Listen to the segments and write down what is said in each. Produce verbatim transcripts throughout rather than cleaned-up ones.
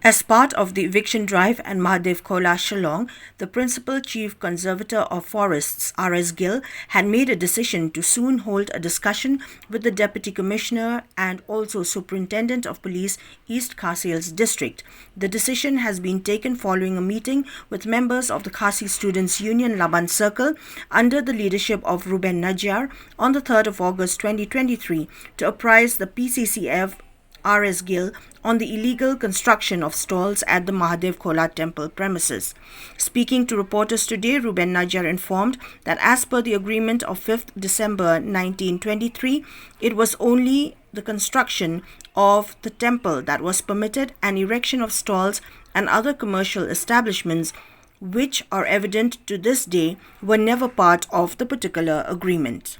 As part of the eviction drive at Mahadev Khola, Shillong, the Principal Chief Conservator of Forests, R S Gill, had made a decision to soon hold a discussion with the Deputy Commissioner and also Superintendent of Police, East Khasi Hills District. The decision has been taken following a meeting with members of the Khasi Students Union Laban Circle under the leadership of Ruben Najiar on the third of August twenty twenty-three to apprise the P C C F R S Gill on the illegal construction of stalls at the Mahadev Khola temple premises. Speaking to reporters today, Ruben Najiar informed that as per the agreement of fifth December nineteen twenty-three, it was only the construction of the temple that was permitted, and erection of stalls and other commercial establishments, which are evident to this day, were never part of the particular agreement.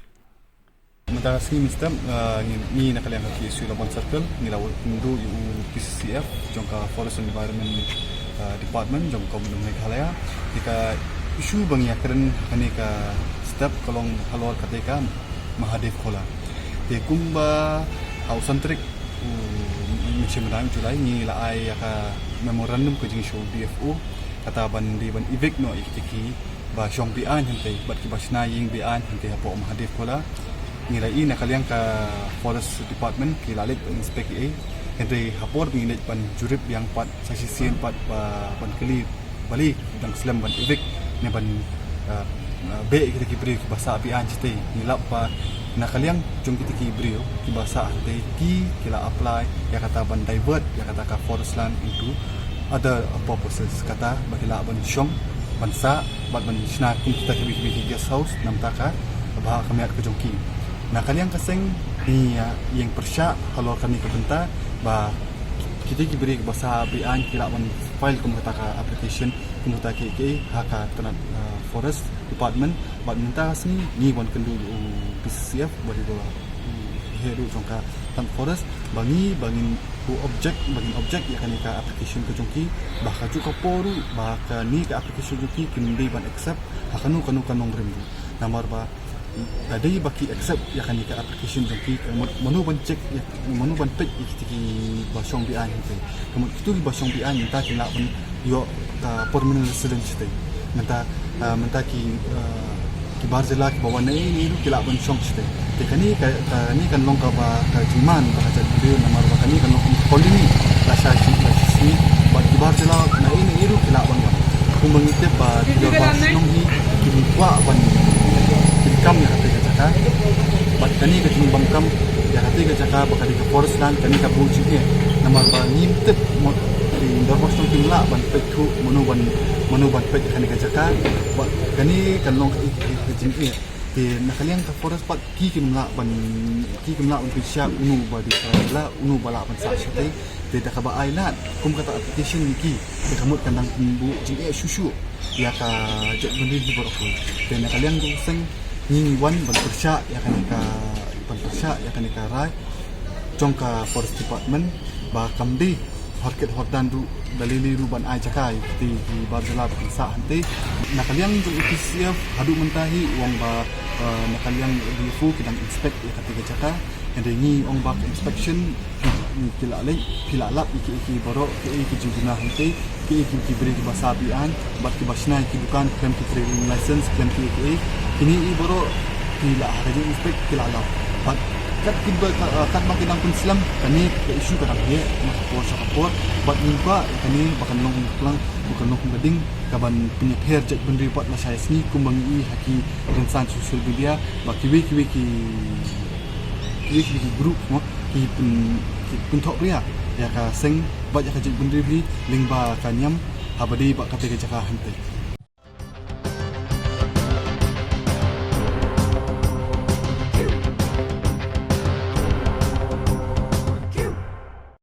Mynta ka sngi mynstep, uh, ngi, ngi na ka liang ka K S U Laban Circle ngi la kynduh ïa u P C C F jong ka Forest and Environment, uh, Department jong ka Meghalaya. Te ka issue ba ngi ïakren ha kane ka step ka long halor kata ka Mahadev Khola. Te kumba ha u san tarik u mynshwa mynta u July ngi la ai ïa ka memorandum ka jong u D F O kata ban dei ban evict noh ïa kita ki ba shong beaiñ hangtei bad kiba shna ïing beaiñ hangtei hapoh Mahadev Khola. Ngi la ïohi na ka liang ka Forest Department ki la leit ban inspect ei, hynrei ha por ba ngi leit ban jurip biang pat sa shisien pat ba ban kylli balei dang slem ban evict ne ban, uh, uh, beh ïa kita ki briew kiba sah beaiñ shatei. Ngi lap ba na ka liang jong kita ki briew kiba sah hangtei ki, ki la apply ïa kata ban divert ïa kata ka forest land into other purposes, kata ba ki lah ban shong, ban sah bad ban shna kum kita kiwei kiwei ki guest house na bynta ka bhah ka miat ka jong ki. Na ka liang ka seng ngi ïeng pyrshah halor kane ka bynta ba kita ki briew ba sah beaiñ ki lah ban file kum kata ka application kum kata ki, ki ha ka tnat, uh, Forest Department. Bad mynta ka sngi ngi wan kynduh ïa u P C C F bad ïa u head ruh jong ka tnat Forest ba ngi, ba ngin, u object, ba ngin object ïa kane ka application ka jong ki, ba ha kajuh ka por ruh ba kane ka application jong ki kim dei ban accept ha kano kano ka nongrim ruh. Namar ba lada dei ba ki accept ïa kane ka application jong ki, ka mut mano ban check ïa, mano ban peit ïa kita kiba shong beaiñ hangtei. Ka mut kito kiba shong beaiñ mynta ki lah ban ïoh ka permanent resident shatei. Mynta, ah, mynta ki, ah, ki bar jylla kiba wan naei naei ruh ki lah ban shong shatei. Te kane ka, kane kan long kaba ka jingman ba ka jaitbynriew namar ba kane kan long ka colony lashai shi, lashai shi bad ki bar jylla naei naei ruh ki lah ban wan. Kumba ngi tip ba ki dorbar shnong hi kim kwah ban, kim kam ïa kata ka jaka. Bad kane ka jingbym kam ïa kata ka jaka ba ka dei ka forest land, kane ka buh jingeh. Namar ba ngim tip mo, ki dorbar shnong kim lah ban peit thuh mano ban, mano ban peit ïa kane ka jaka. Bad kane kan long ka, ka, ka jingeh. Te na ka liang ka forest pat ki kim lah ban, ki kim lah ban pynshai uno ba dei ka la, uno ba lah ban sah shatei. Te da kaba ai lad kum kata application ïa ki, te ka mut kan dang pynbuh jingeh shuh shuh ïa ka jaitbynriew hi baroh. Te na ka liang jong u seng ngi wan ban pyrshah ïa kane ka, ban pyrshah ïa kane ka rai jong ka Forest Department ba kam dei hor kit hor dan ruh da lei lei ruh ban ai jaka ïa kita ki bar jylla ba kin sah hangtei. Na ka liang jong u P C C F haduh mynta hi u ong ba, eh, na ka liang D F O ki dang inspect ïa kata ka jaka. Hynrei ngi ong ba ka inspection ki, ki la leit, ki la lap ïa ki, ïa ki baroh, ki, ïa ki jingduna hangtei, ki, ïa ki, ki briew kiba sah beaiñ bad kiba shna ïa ki dukan khlem ki trading license, khlem ki, ïa ki, ïa kine, ïa baroh ki la ha ka jing inspect ki la lap. Bad kat kiba, ka, kat ba ki dang pynslem kane ka issue ka dang heh na ka por sha ka por. Bad ngim kwah ïa kane ba kan long kum ka klang, ba kan long kum ka ding kaban pynïapher jaitbynriew pat lashai sngi kumba ngi i ha ki rynsan social media ba kiwei kiwei ki, kiwei kiwei ki group mo ki pyn, ki pynthohbria ïa ka seng bad ïa ka jaitbynriew hi lyngba ka niam haba dei ba kata ka jaka hangtei.